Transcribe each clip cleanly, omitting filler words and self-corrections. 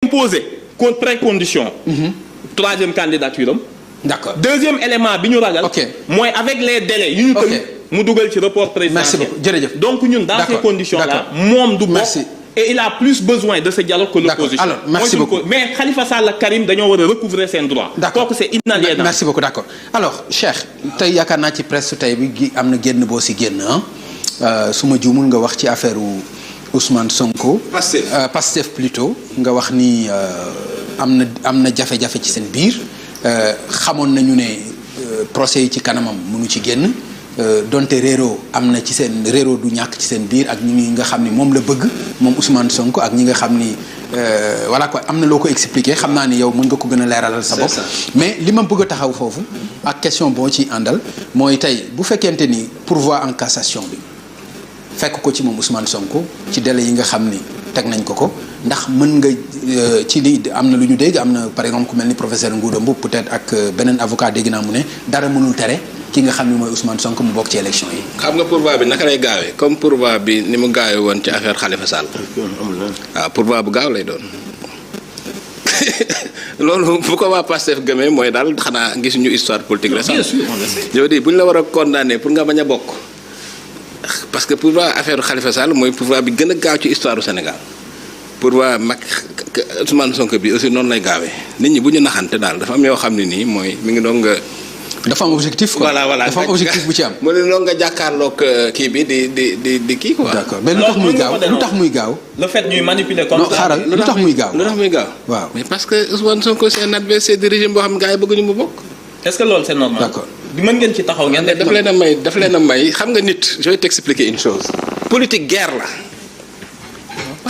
imposer précondition. troisième candidature am. d'accord deuxième élément bi ñu ragal. mooy avec les délais yu ñu tënk. mu dugal ci report présidentiel. merci beaucoup jërëjëf. donc ñun dans ces conditions là moom du bokk. et il a plus besoin de ce dialogue que l'opposition. alors merci beaucoup mais Khalifa Sall ak Karim dañoo war a recouvrer seen droit. d'accord kooku c'est inaliénable. merci beaucoup d'accord alors Cheikh tey yaakaar naa ci presse tey bi am na génn boo si génn su ma juumul nga wax ci affaire Ousmane Sonko. Pastef plutôt nga wax ni am na jafe-jafe ci seen biir xamoon nañu ne procès yi ci kanamam mënu ci génn. donte réeroo am na ci seen réeroo du ñàkk ci seen biir ak ñi nga xam ni moom la bëgg moom Ousmane Sonko ak ñi nga xam ni voilà quoi am na loo ko expliquer xam naa ni yow mën nga ko gën a leeralal sa bopp. mais li ma bëgg a taxaw foofu ak question boo ci àndal mooy tey bu fekkente ni pourvoi en cassation bi fekk ko ci moom Ousmane Sonko ci délai yi nga xam ni teg nañ ko ndax mën nga ci li am na lu ñu dégg am na par exemple ku mel ni professeur Ngouda Mboup peut-être ak beneen avocat dégg naa mu ne dara mënul tere. ki nga xam ne mooy Ousmane Sonko mu bokk ci élection yi. xam nga pourvoi bi naka lay gaawee comme pourvoi bi ni mu gaawee woon ci affaire Khalifa Sall. waaw pourvoi bu gaaw lay doon loolu bu ko waa Pastef gëmee mooy daal xanaa gis ñu histoire politique récente. bien sûr on le sait. yow di bu ñu la war a condamner pour nga bañ a bokk parce que pourvoi affaire Khalifa Sall mooy pourvoi bi gën a gaaw ci histoire du Sénégal pourvoi mag Ousmane Sonko bi aussi noonu lay gaawee nit ñi bu ñu naxante daal dafa am yoo xam ne nii mooy mi ngi doon nga. dafa am objectif quoi voilà dafa am objectif bu ci am. mu ne noonu nga jàkkaarloog kii bi di kii quoi. d'accord mais lu tax muy gaaw. le fait ñuy manipuler comme non xaaral lu tax muy gaaw. waaw mais parce que Ousmane Sonko c'est un adversaire du régime boo xam ne gars yi bëgguñu mu bokk. est-ce que loolu c'est normal. d'accord bi mën ngeen ci taxaw ngeen. daf leen a may xam nga nit. je vais t'expliquer une chose. politique guerre la.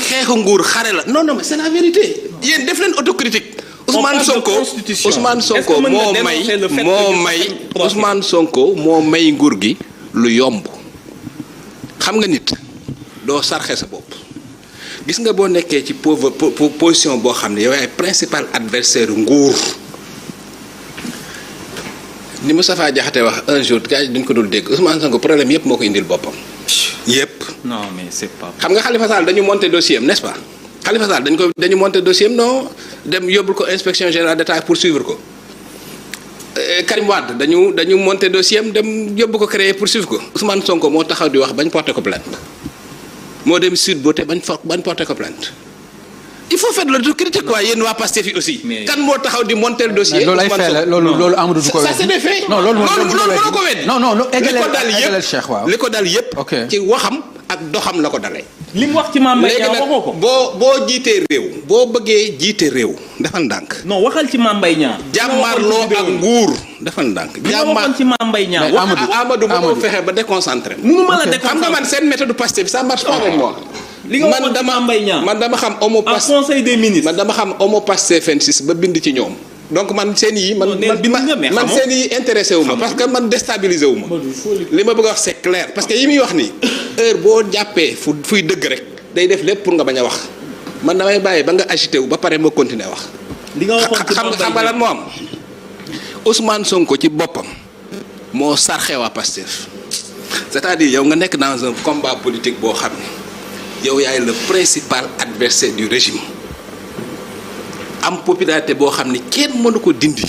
xeexu nguur xare la non mais c'est la vérité. yéen def leen autocritique. Ousmane Sonko moo may nguur gi lu yomb xam nga nit doo sarxe sa bopp gis nga boo nekkee ci position boo xam ne yow yaay principal adversaire nguur ni Moustapha Diakhaté wax un jour gars yi duñ ko dul dégg Ousmane Sonko problème yépp moo ko indil boppam yépp. non mais c'est pas. xam nga Khalifa Sall dañu monter dossier am n'est-ce pas. Khalifa Sall dañu monter dossier am non dem yóbbul ko inspection générale d'État pour suivre ko Karim Wade dañu monter dossier am dem yóbbu ko créer pour suivre ko Ousmane Sonko moo taxaw di wax bañ porter ko plainte moo dem Sud Beauté bañ porter ko plainte il faut faire l'autocritique quoi yéen waa Pastef yi aussi. kan moo taxaw di monter le dossier. loolu ay fait la loolu Amadou du ko ça c'est des faits. non loolu mënoo ko weddi. non li ko dal yépp ci waxam ak doxam la ko dalee. li mu wax ci Mame Mbaye Niang waxoo ko. boo jiitee réew. boo bëggee jiite réew. defal ndànk. non waxal ci Mame Mbaye Niang. jàmmarloo ak nguur. defal ndànk. waxal ci Mame Mbaye Niang. Amadou mënoo fexe ba déconcentré. mënu ma la déconcentré xam nga man seen méthode Pastef ça marche pas avec moi. li nga waxoon ci Mame Mbaye Niang man dama xam homo Pastef en conseil des ministres. man dama xam homo Pastef fensis ba bind ci ñoom. donc man seen yi man seen yi intéressé wu ma parce que man déstabilisé wu ma. li ma bëgg a wax c'est clair parce que yi muy wax nii heure boo jàppee fuy dëgg rek day def lépp pour nga bañ a wax man damay bàyyi ba nga agité wu ba pare ma continuer wax. li nga waxoon ci xam nga lan moo am Ousmane Sonko ci boppam moo sarxe waa Pastef c'est-à-dire yow nga nekk dans un combat politique boo xam ne yow yaay le principal adversaire du régime. am popularité boo xam ni kenn mënu ko dindi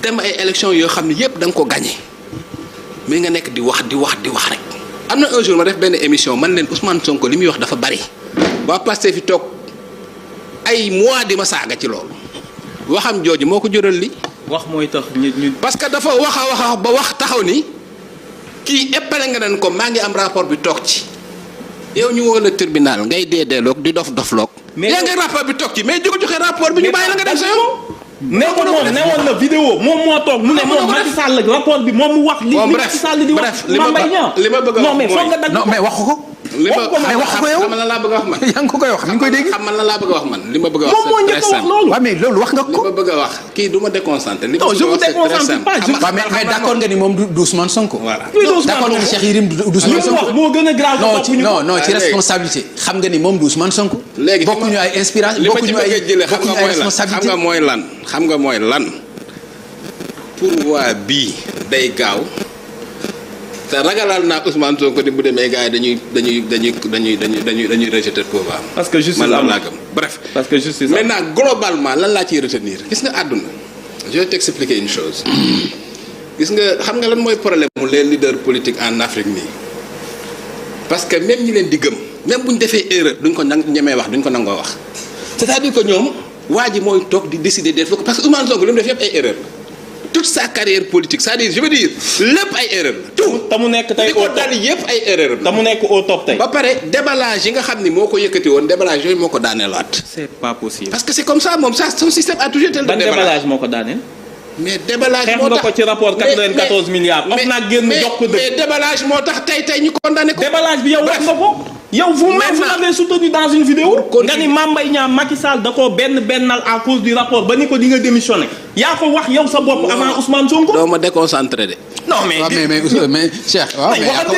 dem ay élections yoo xam ne yépp da nga ko gagné mais nga nekk di wax rek. am na un jour ma def benn émission man leen Ousmane Sonko li muy wax dafa bari waa Pastef fi toog ay mois di ma saaga ci loolu waxam jooju moo ko jural li wax mooy tax ñu. parce que dafa wax ba wax taxaw ni kii épale nga nen ko maa ngi am rapport bi toog ci yow ñu woo la tribunal ngay deedeeloog di dof-dofloog. mais yaa ngi rapport bi toog ci mais jóge joxe rapport bi ñu bàyyi la nga dem sa yoon. ne ko moom ne woon na vidéo moom moo toog mu ne moom Macky Sall rapport bi moom mu wax. li Macky Sall di wax Mame Mbaye Niang li ma bëgg a wax non mais foog nga dagg non mais waxu ko. li ma wax ko yow xam lan laa bëgg a wax man. yaa ngi ko koy wax ni nga koy dégg. xam lan laa bëgg a wax man li ma bëgg a wax. moom moo njëkk a wax loolu. waaw mais loolu wax nga ko. li ma bëgg a wax kii du ma déconcentré. li ma non je bëgg a vous wax c'est très déconcentre simple. pas. mais d'accord nga ni moom du Ousmane Sonko. voilà d'accord nga ni Cheikh Yérim du Ousmane Sonko. wax moo gën a grave. non ci responsabilité. xam nga ni moom du Ousmane Sonko. léegi bokkuñu ay inspiration bokkuñu ay responsabilité. xam nga mooy lan pourvoi bii day gaaw te ragalal naa Ousmane Sonko ni bu demee gars yi dañuy rejeter pouvoir. parce que justice man am laa gëm bref. parce que justice maintenant globalement lan laa ciy retenir gis nga àdduna je vais t'expliquer une chose gis nga xam nga lan mooy problème mu les leaders politiques en Afrique nii parce que même ñi leen di gëm même bu ñu defee erreur duñ ko ñemee wax duñ ko nangoo wax c'est-à-dire que ñoom waa ji mooy toog di décider def ko parce que Ousmane Sonko li mu def yëpp ay erreur toute sa carrière politique c'est-à-dire je veux dire lépp ay erreur la. tout te mu nekk tey li ko dal yëpp ay erreur la. te mu nekk au top tey. ba pare déballage yi nga xam ni moo ko yëkkati woon déballage yooyu moo ko daaneelaat. c'est pas possible. parce que c'est comme ça moom ça son système a toujours été le déballage moo ko daaneel. mais déballage moo tax xeex nga ko ci rapport 94 milliards. of naa génn jox ko dëgg mais déballage moo tax tey ñu condamné ko. déballage bi yow wax nga ko. yow vous-même vous l'avez soutenu dans une vidéo. nga ni Mame Mbaye Niang Macky Sall da koo bennal à cause du rapport ba ni ko di nga démissionné. yaa ko wax yow sa bopp avant Ousmane Sonko. doo ma déconcentré de. non mais mais Cheikh. waaw mais yaa ko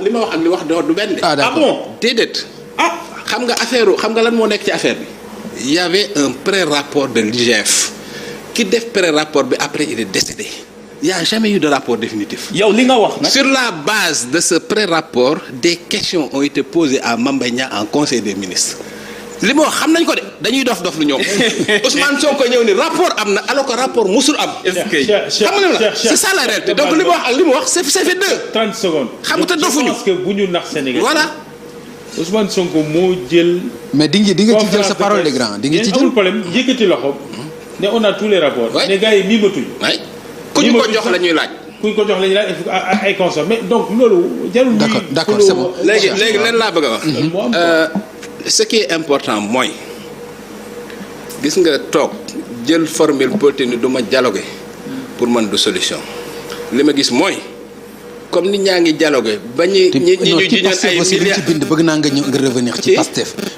li ma wax ak li wax du benn de. ah bon déedéet. xam nga lan moo nekk ci affaire bi. il y avait un pré-rapport de l'IGF qui def pré-rapport bi après il est décédé. Il n'y a jamais eu de rapport définitif. yow li nga wax nag. Sur la base de ce pré-rapport des questions ont été posées à Mame Mbaye Niang en conseil des ministres li ma wax xam nañ ko de dañuy dof lu ñoom Ousmane Sonko ñëw ni rapport am na alors que rapport musul am. est-ce que xam nga c'est ça la réalité donc li ma wax ak li mu wax c'est fait deux. 30 secondes. xam nga te dofuñu. je pense que bu ñu nax Sénégal. voilà. Ousmane Sonko moo jël. mais di nga ci jël sa parole de grand di nga ci jël. amul problème yëkkati loxo. ne on a tous les rapports. ne gars yi miimatuñ. ku ñu ko jox la ñuy laaj. ku ñu ko jox la ñuy laaj ay consommer mais donc loolu. jarul d'accord c'est bon. léegi leen laa bëgg a wax. ce qui est important mooy gis nga toog jël formule politique ni du ma dialoguer pour man du solution li ma gis mooy comme nit ñaa ngi dialoguer ba ñu jiñoon ay milliards ci bind bëgg naa nga revenir ci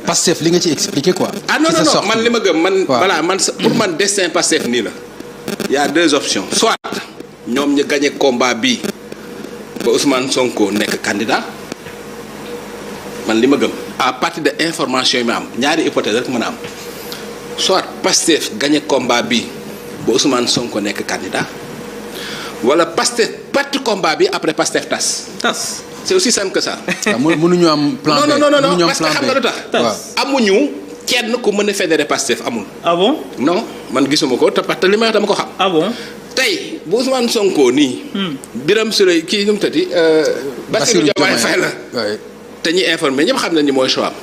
Pastef li nga ci expliquer quoi. non man li ma gëm man. voilà man pour man destin Pastef nii la. il y a deux options soit ñoom ñu gagné combat bi ba Ousmane Sonko nekk candidat man li ma gëm à partir de information yi ma am ñaari hypothèse rek mën a am soit Pastef gagné combat bi ba Ousmane Sonko nekk candidat wala Pastef perte combat bi après Pastef tas. c'est aussi simple que ça. mënuñu am plan B non parce que xam nga lu tax. amuñu kenn ku mën a fédérer Pastef amul. ah bon. non man gisuma ko te parce que li may wax dama ko xam. ah bon. tey bu Ousmane Sonko nii. Birame Souleye kii nu mu tëddi. Bassirou Diomaye Faye la. te ñi informé ñëpp xam nañ ni mooy choix am.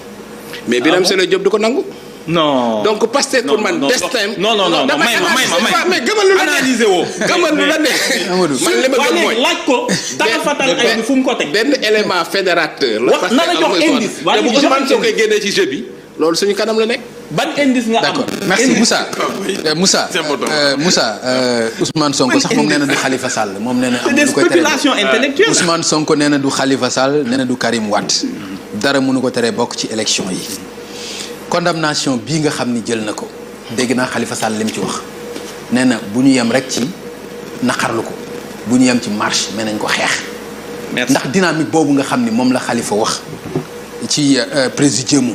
mais Birame Souleye Diop du ko nangu. non donc Pastef pour man destin. non may ma mais gëmal lu la analyser woo. gëmal lu la ne. man li ma gëm mooy laaj ko. dara fatal ay fu mu ko teg. benn élément fédérateur. la wax na la jox indice. te bu Ousmane Sonko génnee ci jeu bi. loolu suñu kanam la nekk. ban indice nga am. d'accord merci Moussa Ousmane Sonko sax moom nee na du Khalifa Sall moom nee na am des spéculations intellectuelles. Ousmane Sonko nee na du Khalifa Sall nee na du Karim Wade dara mënu ko teree bokk ci élection yi condamnation bii nga xam ni jël na ko dégg naa Khalifa Sall li mu ci wax nee na bu ñu yem rek ci naqarlu ko bu ñu yem ci marche mais nañ ko xeex. ndax dynamique boobu nga xam ni moom la Khalifa wax ci présidium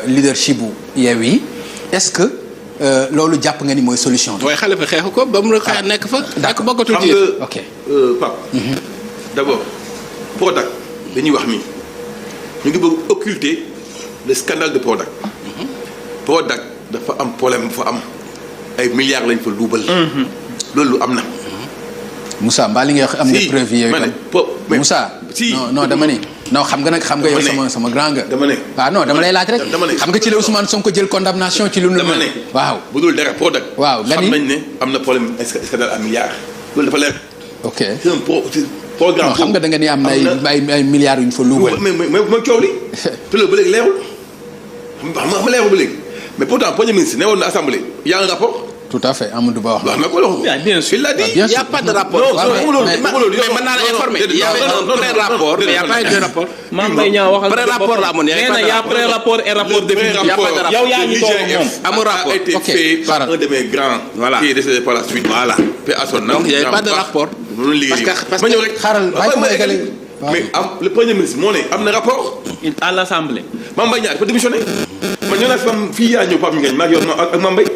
leadership bu Yewwi est-ce que loolu jàpp nga ni mooy solution bi. waaye Khalifa xeexu ko ba mu xeex nekk fa. d'accord bokkatul ci ok Pape. d'abord Prodac dañuy wax ni ñu ngi bëgg occulter le scandale de Prodac. Prodac dafa am problème fa am ay milliards lañ fa luubal. loolu am na. Moussa mbaa li nga wax am nga preuve yooyu tam Moussa non dama ni non xam nga yow sama grand nga dama ne non dama lay laaj rek xam nga ci la Ousmane Sonko jël condamnation ci lu nu dama ne waaw bu dul dara Prodac waaw nga ni xam nañ ne am na problème scandale à milliards loolu dafa leer ok c'est un programme xam nga da nga ni am na ay milliards yu ñu fa luubal mooy coow li te loolu ba léegi leerul xam leerul ba léegi mais pourtant premier ministre ne woon na assemblée y a un rapport. Tout à fait Amadou Ba wax na ko loolu. bien sûr il l'a dit. il y a pas de rapport. mais mën naa la informer. il y avait un pré-rapport mais il y a pas eu de rapport. Mame Mbaye Niang waxal pré-rapport la amoon. nee na y a pré-rapport et rapport définitif. y a pas de rapport. yow yaa ngi toog moom. amul rapport a été fait par un de mes grands. voilà qui est décédé par la suite. voilà paix à son âme. donc il y avait pas de rapport. parce que ma ñëw rek. xaaral bàyyi ko ma eggale. mais le premier ministre moo ne am na rapport. à l'Assemblée. Mame Mbaye Niang dafa démissionné. man ñoo naa fi am fii yaa ñëw Pape Ngagne maa ngi yor ak Mame Mbaye.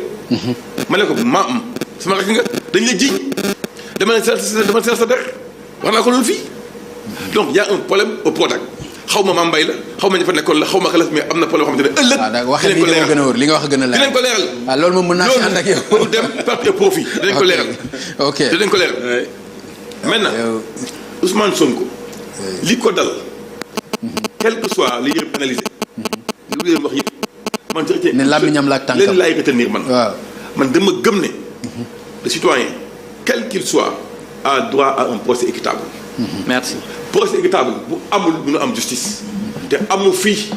ma ne ko sama rakk nga dañ la jiiñ dama seet sa der wax naa ko loolu fii donc y a un problème au Prodac xaw ma Mame Mbaye la xaw ma ña fa nekkoon la xaw ma xalaat mais am na problème yoo xamante ne ëllëg. waxee li nga gën a wóor li nga wax gën a leeral dinañ ko leeral. waaw loolu moom mën naa ci ànd ak yow. loolu dem parti profit dinañ ko leeral. ok dinañ ko leeral. maintenant Ousmane Sonko. li ko dal. quel que soit li yëpp analysé. lu leen wax yëpp. man jërëjëf ne làmmiñam la ak tànkam leen laay retenir man. waaw man dama gëm ne. le citoyen quel qu'il soit a droit à un procès équitable. merci. procès équitable bu amul mënu am justice. te amul fii.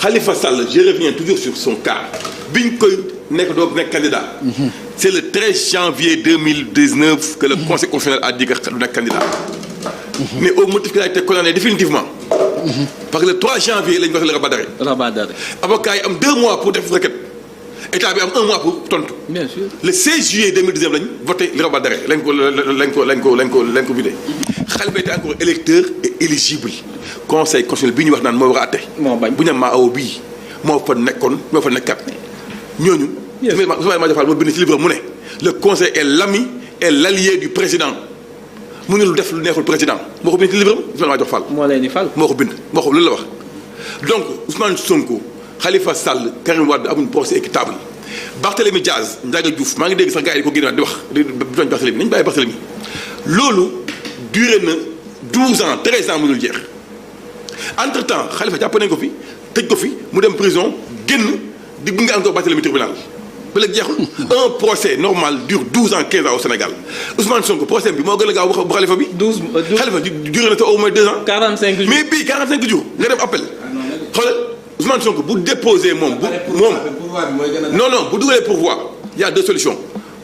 Khalifa Sall je reviens toujours sur son cas. biñ koy nekk doo nekk candidat. c'est le 13 janvier 2019 que le conseil constitutionnel a dit que du nekk candidat. mais au motif qu'il a été condamné définitivement. parce que le 3 janvier lañ wax le rabat d'arrêt. avocat yi am 2 mois pour def requête. état bi am 1 mois pour tontu. bien sûr le 16 juillet 2019 lañ voté le rabat d'arrêt lañ ko vidé. Khalifa était encore électeur et éligible. conseil constitutionnel bi ñu wax naan moo war a àtte. moo bañ bu ñu maa awo bii moo fa nekkoon moo fa nekkat. ñooñu. Ousmane Madior Fall moo bind ci livre mu ne. le conseil est l'ami et l'allié du président. mënul def lu neexul président moo ko bind ci livre am Ousmane Madior Fall. moo leen di fal. moo ko bind moo ko loolu la wax. donc Ousmane Sonko Khalifa Sall Karim Wade amuñ procès équitable Barthélémy Diaz Ndiaga Diouf maa ngi dégg sax gars yi di ko génnewaat di wax di doon Barthélémy nañu bàyyi Barthélémy loolu duré na 12 ans 13 ans mënul jeex entre temps Khalifa jàpp nañ ko fi tëj ko fi mu dem prison génn di gunge encore Barthélémy tribunal ba léegi jeexul. un procès normal dure 12 ans 15 ans au Sénégal Ousmane Sonko procès bi moo gën a gaaw bu Khalifa bi. 12 Khalifa duré na te au moins 2 ans. 45 jours mais bii 45 jours nga dem appel. xoolal Ousmane Sonko bu déposé moom non bu dugalee pourvoi y a 2 solutions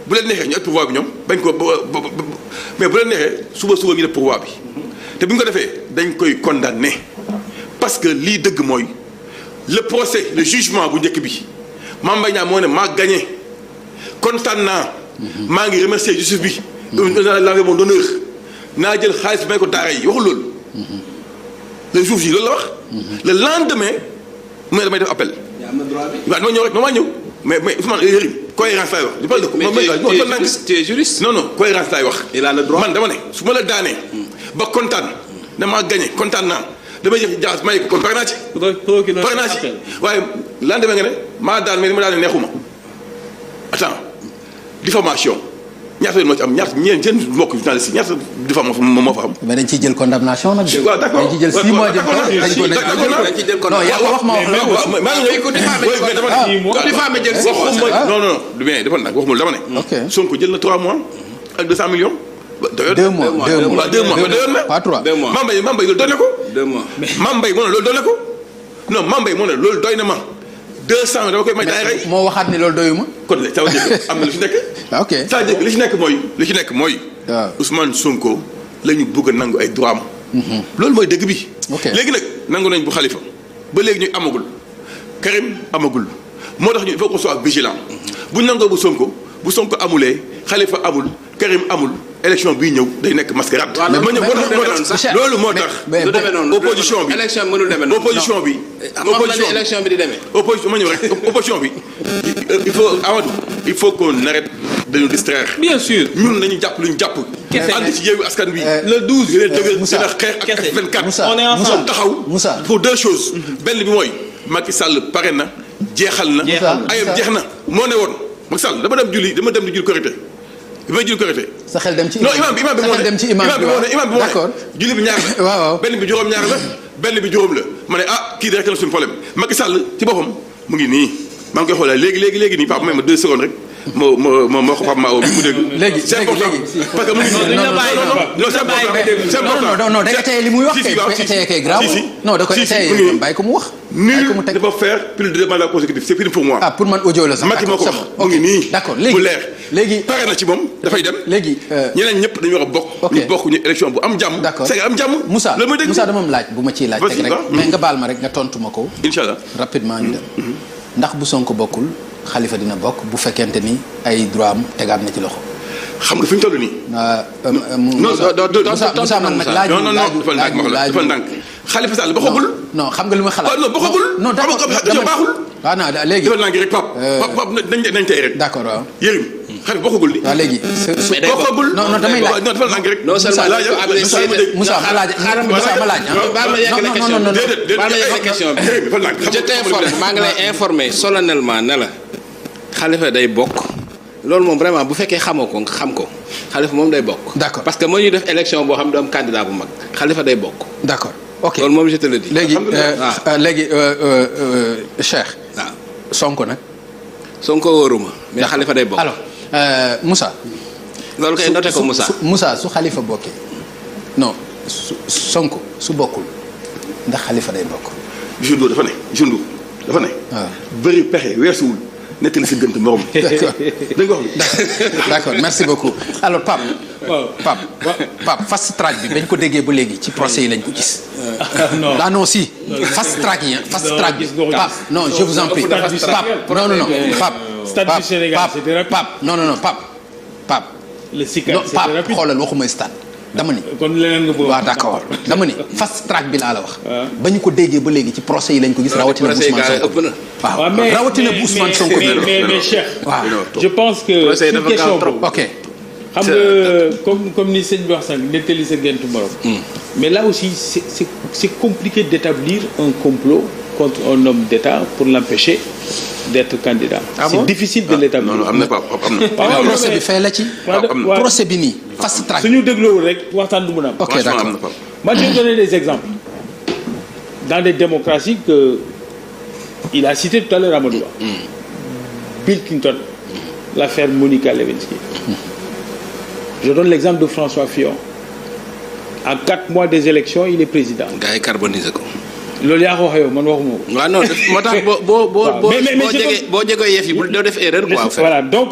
bu leen neexee ñu ak pourvoi bi ñoom bañ ko mais bu leen neexee suba ñu def pourvoi bi te bu ñu ko defee dañ koy condamné parce que lii dëgg mooy le procès le jugement bu njëkk bi Mame Mbaye Niang moo ne maa gagné kontaan naa maa ngi remercier justice bi lavé mon honneur naa jël xaalis bi may ko daara yi waxul loolu le jour ji loolu la wax le lendemain mu ne damay def appel waaw dama ñëw rek maa ñëw mais Ousmane Yérim cohérence laay wax je parle de tu es juriste non cohérence laay wax il a le droit man dama ne su ma la daanee ba kontaan damaa gagné kontaan naa damay jël jaas may ko kon pare naa ci waaye lendemain nga ne maa daan mais ni ma daanee neexuma attends diffamation ñaata yoon moo ci am ñaata seen mbokk journaliste yi ñaata diffamation moo fa am. mais dañ ciy jël condamnation nag. waaw d'accord dañ ciy jël 6 mois non yaa ko wax ma wax la. maa ngi ñëw non mais dafa nag waxuma dama ne. ok Sonko jël na 3 mois ak 200 millions. 2 mois doyoon na pas 3. Mame Mbaye loolu doy na ko. 2 mois Mame Mbaye moo ne loolu doy na ko non Mame Mbaye moo ne loolu doy na ma 200 dama koy may daay rey. moo waxaat ni loolu doyuma. kon ça veut dire que am na lu ci nekk. ok ça veut dire que li ci nekk mooy. waaw Ousmane Sonko la ñu bëgg a nangu ay droit am. loolu mooy dëgg bi. ok léegi nag nangu nañ bu Khalifa ba léegi ñu amagul Karim amagul moo tax ñu il faut qu'on soit vigilant bu ñu nangoo bu Sonko amulee Khalifa amul Karim amul élection bii ñëw day nekk mascarade. waaw loolu moo tax opposition bi élection mënul demee noonu opposition bi. élection bi di demee. opposition ma ñëw rek opposition bi il faut qu'on arrête de nous distraire. bien sûr ñun nañu jàpp lu ñu jàpp. kese ànd ci Yewwi Askan Wi. le 12 gën a dëgër Moussa gën a xeex ak F24. on est ensemble taxaw Moussa pour 2 choses. benn bi mooy Macky Sall pare na jeexal na. ayam jeex na moo ne woon Macky Sall dama dem di julli Korité bi may julli Korité. sa xel dem ci non imam bi moo ne dem ci imam bi moo d'accord ne julli bi ñaar la. waaw benn bi juróom-ñaar la benn bi juróom la ma ne kii direct la suñu problème Macky Sall ci boppam mu ngi nii maa ngi koy xoolal léegi nii Pape may ma 2 secondes rek moo ko Pape Mao bi mu dégg. léegi c'est important parce que mu ngi nii non c'est important non da nga teye li muy wax kay da nga teye kay grave non da koy teye bàyyi ko mu wax. nul ne peut faire plus de 2 mandats consécutifs c'est fini pour moi. pour man audio la sax. Macky moo ko wax mu ngi nii. d'accord bu leer léegi pare na ci moom dafay dem. léegi ñeneen ñëpp dañu war a bokk. ñu bokk ñu élection bu am jàmm. d'accord c'est am jàmm. Moussa dama am laaj bu ma ciy laaj teg rek mais nga baal ma rek nga tontu ma ko. inch'Allah rapidement ñu dem. ndax bu Sonko bokkul Khalifa dina bokk bu fekkente ni ay droit am tegaat na ci loxo. xam nga fi ñu toll nii. Moussa man nag laaj dafa ndànk Khalifa Sall bokkagul. non xam nga lu ma xalaat. non bokkagul. non d'accord baaxul. waaw non léegi. dafa ndànk rek Pape nañ tey rek. d'accord waaw. Yérim xale bokkagul li. waaw léegi. mais day bokkagul. non non damay laaj. non dafa lànk rek. non seulement dañ ko amnistie Moussa ma laaj baal ma yeggale question bi déedéet baal ma yeggale question bi. je t'informe maa ngi lay informer solennellement ne la Khalifa day bokk loolu moom vraiment bu fekkee xamoo ko nga xam ko Khalifa moom day bokk. D'accord. parce que moo ñuy def élection boo xam ne du am candidat bu mag Khalifa day bokk. d'accord ok loolu moom je te le dis. léegi Cheikh. waaw Sonko nag. Sonko wóoruma mais Khalifa day bokk. alors Moussa. loolu kay noté ko Moussa. Moussa su Khalifa bokkee non Sonko su bokkul ndax Khalifa day bokk. Youssou Ndour dafa ne. waaw bëri pexe weesuwul nettali si gënt morom. d'accord dégg nga wax d'accord merci beaucoup alors Pape. waaw Pape fast track bi bañ ko déggee ba léegi ci procès yi lañ ko gis. non ah non si fast track yi fast track bi Pape non je vous en prie Pape non Pape. stade du Sénégal c'était rapide. Pape non Pape. le CICAD non c'était Pape rapide. xoolal waxuma stade dama ni. kon leneen nga bëgg. waaw d'accord dama ni fast track bi laa la wax. ba ñu ko déggee ba léegi ci procès yi lañ ko gis rawatina Ousmane Sonko. waaw rawatina Ousmane Sonko. mais Cheikh. waaw je pense que une question boobu. ok. xam nga comme ni sëñ bi wax sànq nettali sa gént morom. mais là aussi c'est compliqué d'établir un complot contre un homme d'État pour l'empêcher d'être candidat. C'est difficile de l'établir. non am na Pape am na. procès bi fay la ci. procès bi nii fast track. suñu dégloowul rek waxtaan du mun a am. ok d'accord moi je vais donner des exemples dans des démocraties que il a cité tout à l'heure Amadou Ba. Bill Clinton, l'affaire Monica Lewinsky. Je donne l'exemple de François Fillon. À 4 mois des élections, il est président. gars yi carbonisé ko. loolu yaa ko waxee yow man waxuma ko. waaw non moo tax boo jegee yëf yi bu doo def erreur quoi. Voilà donc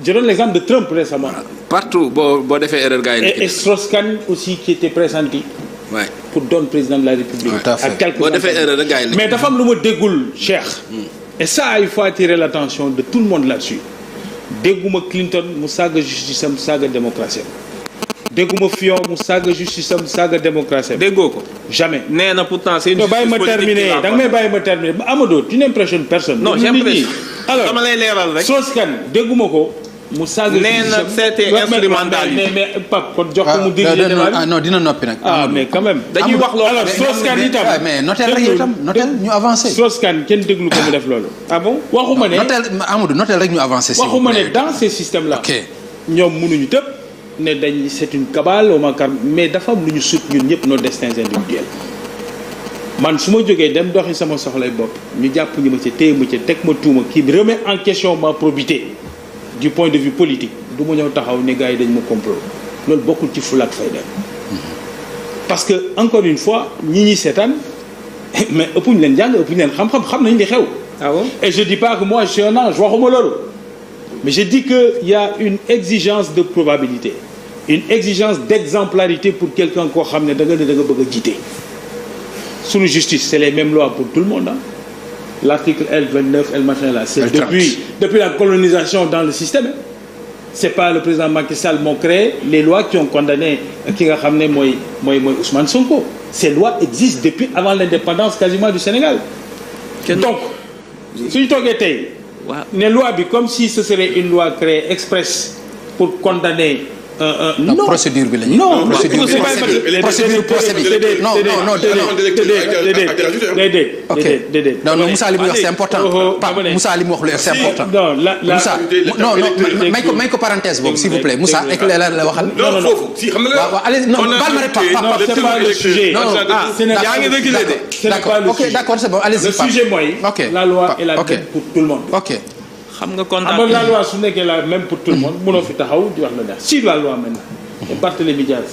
je donne l'exemple de Trump récemment. partout boo defee erreur gars yi. et Strauss-Kahn aussi qui était pressenti. Ouais. pour doon président de la République. Tout à fait. à quelques boo defee erreur rek gars yi. mais dafa am lu ma déggul Cheikh. et ça il faut attirer l'attention de tout le monde là-dessus. dégguma Clinton mu saaga justice am saaga démocratie am. dégguma Fillon mu saaga justice am saaga démocratie am. déggoo ko. jamais. nee na pourtant c'est une non justice bàyyi ma politique terminer da nga may bàyyi ma terminer Amadou tu n'impressionnes personne. non j'impressionne. alors dama lay leeral rek. Strauss-Kahn dégguma ko. mu saaga nee na c'était instrumental yi. mais Pape kon jox ko mu diriger débat bi. non dina noppi nag. ah mais quand même. dañuy wax loolu. alors Strauss-Kahn itam. mais notel rek itam notel ñu avancé. Strauss-Kahn kenn déglu ko mu def loolu. ah bon waxuma ne. notel Amadou notel rek ñu avancé. waxuma ne dans ces systèmes là. ok ñoom mënuñu tëb ne dañ c'est une cabale au Makar mais dafa am lu ñu sut ñun ñëpp nos destins individuels. man su ma jógee dem doxi sama soxlay bopp ñu jàpp ñu ma ci téye ma ci teg ma tuuma qui remet en question ma probité du point de vue politique du ma ñëw taxaw ne gars yi dañ ma complot loolu bokkul ci fulla ak fayda parce que encore une fois ñi seetaan mais ëppuñu leen jàng ëppuñu leen xam-xam xam nañ li xew. ah bon et je dis pas que moi je suis un ange waxuma loolu mais je dis que il y a une exigence de probabilité une exigence d'exemplarité pour quelqu'un koo xam ne da nga bëgg a jiite. Sous justice c'est les mêmes lois pour tout le monde hein. L'article L29 L machin là c'est depuis la colonisation dans le système c'est pas le président Macky Sall moo créé les lois qui ont condamné ki nga xam ne mooy Ousmane Sonko ces lois existent depuis avant l'indépendance quasiment du Sénégal donc suñu toogee tey ne loi bi comme si ce serait une loi créée express pour condamner non procédure bi la ñu. non procédure procès bi non déedéet. non Moussa li muy wax c'est important. Moussa li mu wax lu c'est important. Moussa non may ko parenthèse boobu s'il vous plaît Moussa éclaire la waxal. non foofu si xam nga. waaw allez non baal ma rek Pape c'est pas le sujet. yaa ngi reculé de. d'accord ok d'accord c'est bon allez-y. le sujet mooy. la loi est la même pour tout le monde. ok. xam nga kon daal la loi su nekkee la même pour tout le monde mënoo fi taxaw di wax la neex si la loi maintenant et Barthélémy Diaz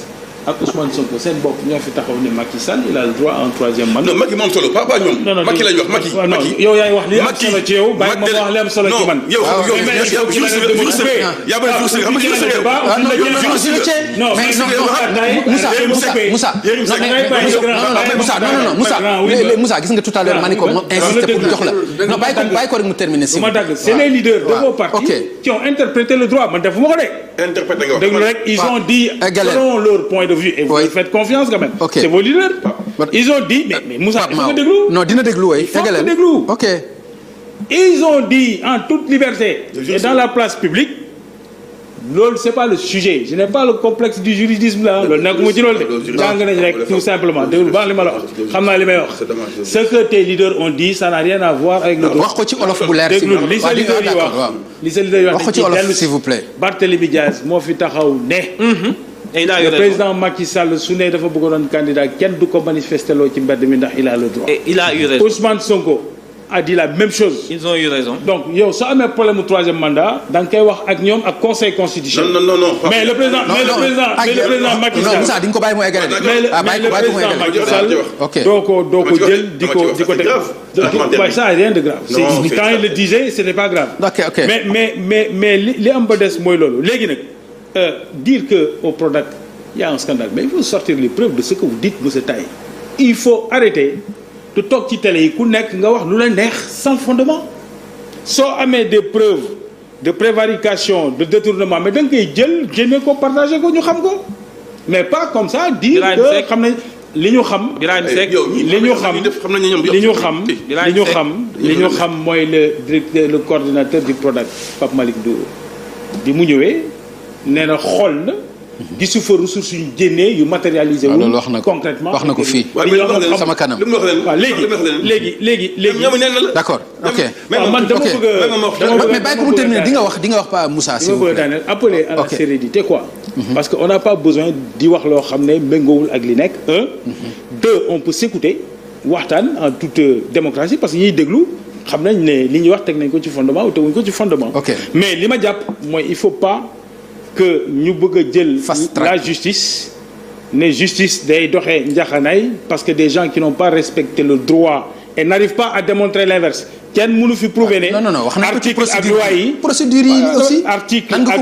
ak Ousmane Sonko seen bopp ñoo fi taxaw ne Macky Sall il a le droit à un troisième mandat. non Macky moom solo pas ñoom. Macky lañ wax Macky. non yow yaay wax li am solo ci yow bàyyi ma wax li am solo ci man. yow Moussa gis nga tout à l'heure ma ni ko insister pour jox la non bàyyi ko rek mu terminer si. C'est les leaders de vos partis qui ont interprété le droit man defuma ko de. interprété nga wax déglu rek ils ont dit selon leur point de vue et vous faites confiance quand même. C'est vos leaders. Ils ont dit mais Moussa il faut que déglu. non dina déglu waay. il faut que déglu. ok. Ils ont dit en toute liberté et dans la place publique loolu c'est pas le sujet je n'ai pas le complexe du juridisme là loolu nekkuma ci loolu de jàng nañ rek tout simplement déglu baax li ma la wax xam naa li may wax ce que tes leaders ont dit ça n'a rien à voir avec le wax ko ci olof bu leer déglu li sa leader yi wax li sa leader yi wax wax ko ci olof s'il vous plaît Barthélémy Diaz moo fi taxaw ne le président Macky Sall su ne dafa bëgg doon candidat kenn du ko manifester loo ci mbedd mi ndax il a le droit et il a eu raison Ousmane Sonko a dit la même chose. Ils ont eu raison. Donc yow soo amee problème mu troisième mandat da nga koy wax ak ñoom ak conseil constitutionnel. non. mais le président Macky Sall. non Moussa di nga ko bàyyi mu eggale de. mais le président Macky Sall. ok doo ko jël di ko teg. ça rien de grave. quand il le disait c'était pas grave. ok mais li am ba des mooy loolu léegi nag dire que au Prodac il y a un scandale mais il faut sortir les preuves de ce que vous dites monsieur Taye. Il faut arrêter. te toog ci télé yi ku nekk nga wax lu la neex sans fondement soo amee des preuves de prévarication de détournement mais da nga koy jël génne ko partagé ko ñu xam ko mais pas comme ça dire que xam nañ li ñu xam li ñu xam mooy le directeur le coordinateur du Prodac Pape Malick Ndour bi mu ñëwee nee na xool na gisu fa ressources yu génnee yu matérialisé wu concrètement wax na ko fii sama kanam waaw léegi d'accord ok man dama bëgg mais bàyyi ko mu terminer di nga wax pas Moussa s'il vous plaît appeler à la sérénité quoi parce que on n'a pas besoin di wax loo xam ne méngoowul ak li nekk deux on peut s'écouter waxtaan en toute démocratie parce que ñuy déglu xam nañ ne li ñuy wax teg nañ ko ci fondement ou teguñ ko ci fondement mais li ma jàpp mooy il faut pas que ñu bëgg a jël la justice ne justice day doxee njaxanaay parce que des gens qui n'ont pas respecté le droit et n'arrivent pas à démontrer l'inverse kenn mënu fi prouver ne article ak loi yi procédure yi aussi article ak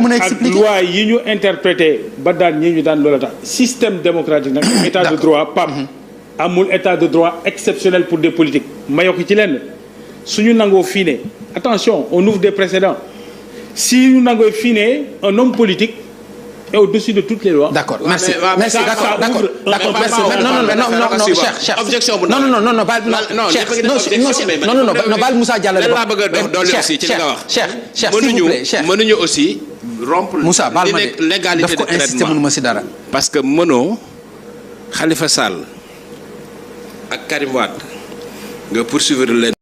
loi yi ñu interprété ba daan ñi ñu daan loola tax système démocratique nag état de droit pap amul état de droit exceptionnel pour des politiques ma yokk ci lenn suñu nangoo fii ne attention on ouvre des précédents si ñu nangoo fii ne un homme politique est au-dessus de toutes les lois. D'accord merci d'accord Cheikh objection bu non baal Moussa jàllale laa bëgg a dolli aussi ci li nga wax mënuñu aussi rompre Moussa baal ma de l'égalité de traitement mënuma si dara parce que mënoo Khalifa Sall ak Karim Wade nga poursuivre leen